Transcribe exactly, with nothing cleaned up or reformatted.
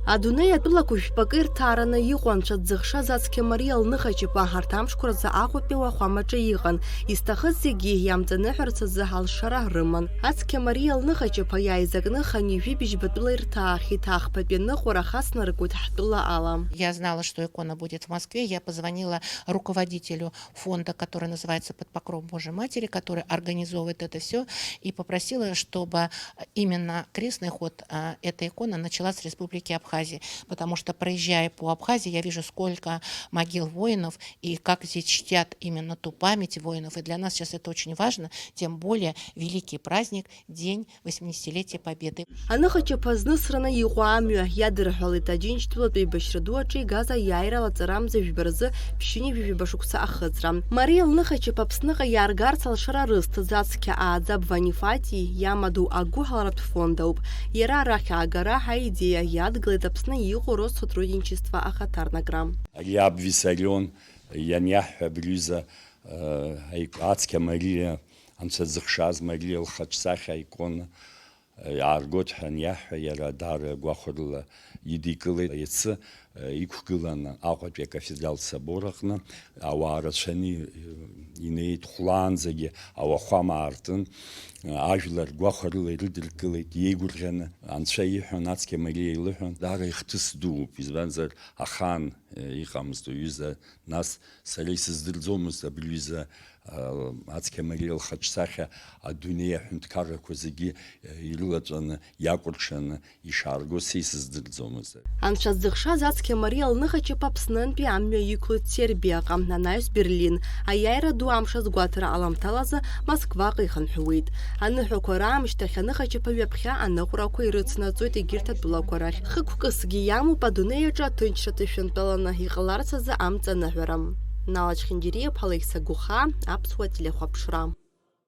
Адунеи атәылақәа жәпакы ирҭаараны иҟоу анцәа дзыхшаз ацқьа Мариа лныхачаԥа арҭ амшқәа рзы Аҟәатәи ауахәамаҿы иҟан. Изҭахыз зегьы иамҵаныҳәарц азы алшара рыман. Ацқьа Мариа лныхачаԥа иааизакны хынҩажәи быжьба тәыла ирҭаахьеит, ахԥатәи аныҟәара хацнаркуеит ҳтәыла ала. Я знала, что икона будет в Москве. Я позвонила руководителю фонда, который называется «Под покровом Божьей Матери», который организовывает это всё, и попросила, чтобы именно крестный ход, а, этой иконы начала с Республики Абхазия, потому что, проезжая по Абхазии, я вижу, сколько могил воинов и как здесь чтят именно ту память воинов. И для нас сейчас это очень важно, тем более великий праздник, День восьмидесятилетия Победы. Аныхачаԥа знысраны иҟоу амҩа иадырҳәалеит Аџьынџьтәылатә еибашьра ду аҿы игаз аиааира лаҵарамза жәба рзы ԥшьынҩажәи жәаба шықәса ахыҵра. Мариа лныхачаԥа Аԥсныҟа иааргарц алшара рызҭаз ацқьа ааӡаб Ванифати иамадоу агәыҳаларатә фонд ауп. Иара арахь аагара аидеиа иадгылеит Аԥсны иҟоу Россотрудничество ахаҭарнакра. Ари аб Виссарион ианиаҳҳәа абри аҩыза, э, аик-, ацқьа Мариа, анцәа дзыхшаз Мариа лхаҿсахьа аикона, э, иааргоит ҳәа аниаҳҳәа, иара даара гәахәарыла идикылеит. Иацы, э, иқәгыланы Аҟәатәи акафедралтә собор аҟны ауаа рацәаны, э, инеит, хәлаанӡагьы ауахәама аартын, э, ажәлар гәахәарыла ирыдыркылеит, иеигәырӷьаны. Анцәа иҳәон, ацқьа Мариа илыҳәон, даара ихҭыс дууп, избанзар, ахаан, э, иҟамызт уҩыза, нас сара исыздырӡомызт абри аҩыза, э, ацқьа Мариа лхаҿсахьа адунеи аҳәынҭқаррақәа зегьы, э, ирылаҵәаны, иакәыршаны ишааргоз са исыздырӡомызт. Анцәа дзыхшаз ацқьа Мариа лныхачаԥа Аԥснынтәи амҩа иқәлеит Сербиаҟа, анаҩс Берлин. Аиааира ду амш азгәаҭара аламҭалазы Москваҟа ихынҳәуеит. Аныҳәақәа раамышьҭахь аныхачаԥа ҩаԥхьа аныҟәрақәа ирыцнаҵоит егьырҭ атәылақәа рахь. Хықәкысгьы иамоуп адунеи аҿы аҭынчра ҭышәынтәаланы иҟаларц азы амҵаныҳәара. Нала Чхиндириа-иԥҳа Леиса Гәыхаа, Аԥсуа телехәаԥшра.